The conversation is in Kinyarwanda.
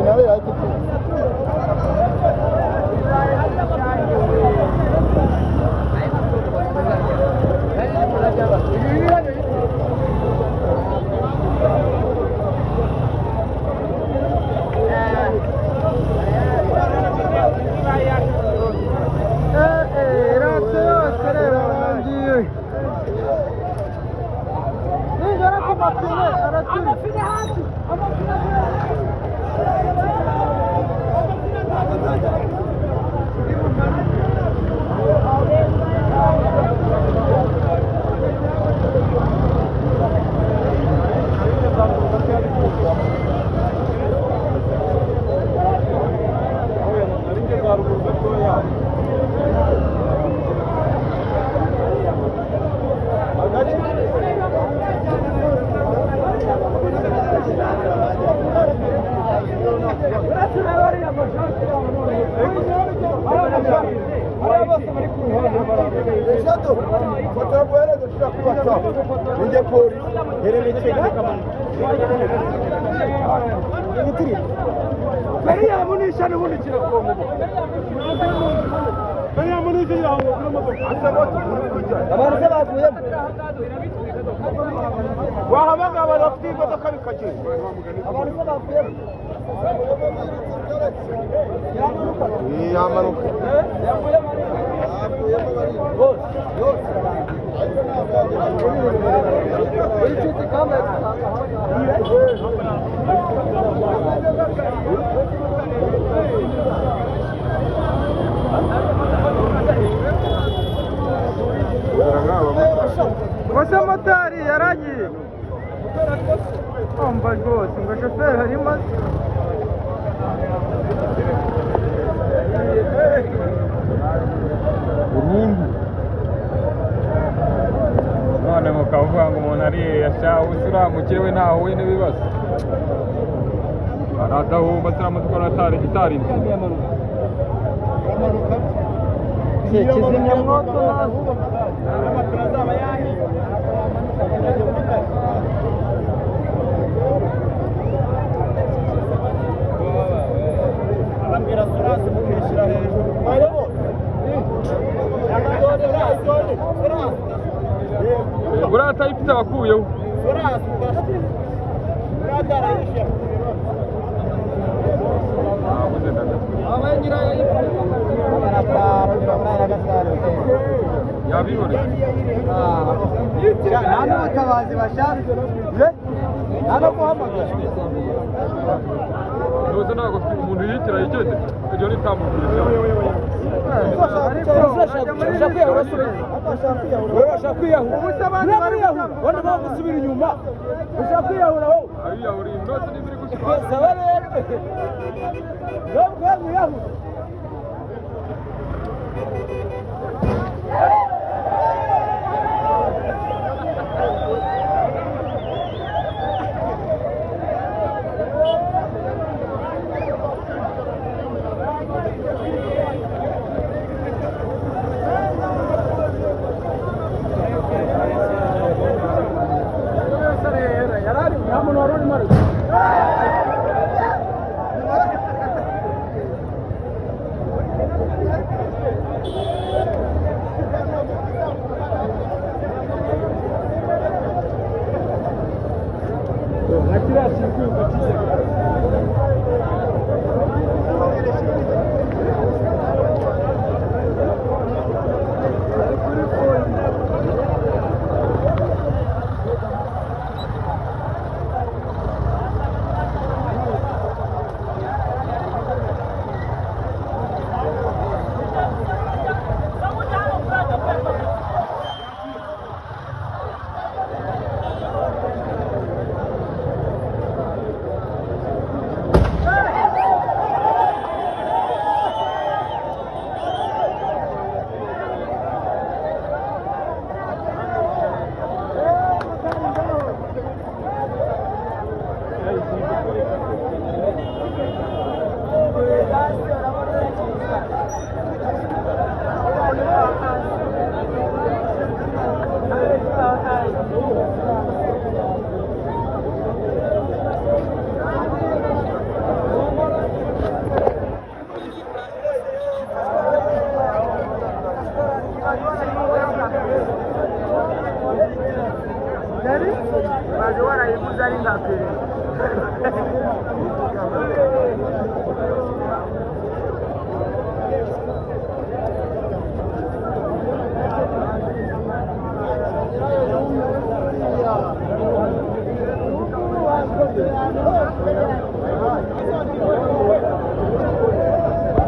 Nawe yahita. Wahamagara abantu bafite imodoka bikagenda. Yamanuka. Wase motari yaragiye. Umva rwose ngo shoferi harimo. Burundu none mukavuga ngo umuntu ariyesha ubu mukire we ntahuye n'ibibazo aradahumba turamutwara itarinze. Kizimyamwoto nazo. Buriya atayifite abakuyeho. Yabiboneye. Nta n'ubutabazi bashaka, nta no guhamagara. Rwose ntabwo umuntu yikira yigendera iryo ni itambukiriza. Urashaka kwiyahura? Wenda bagusubira inyuma. Ushaka kwiyahura wowe? Ariyahura iyi rwose niba iri gushyira. Saba rero. Ntabwo wiyahura. Yari baje warayiguze ari nka pere.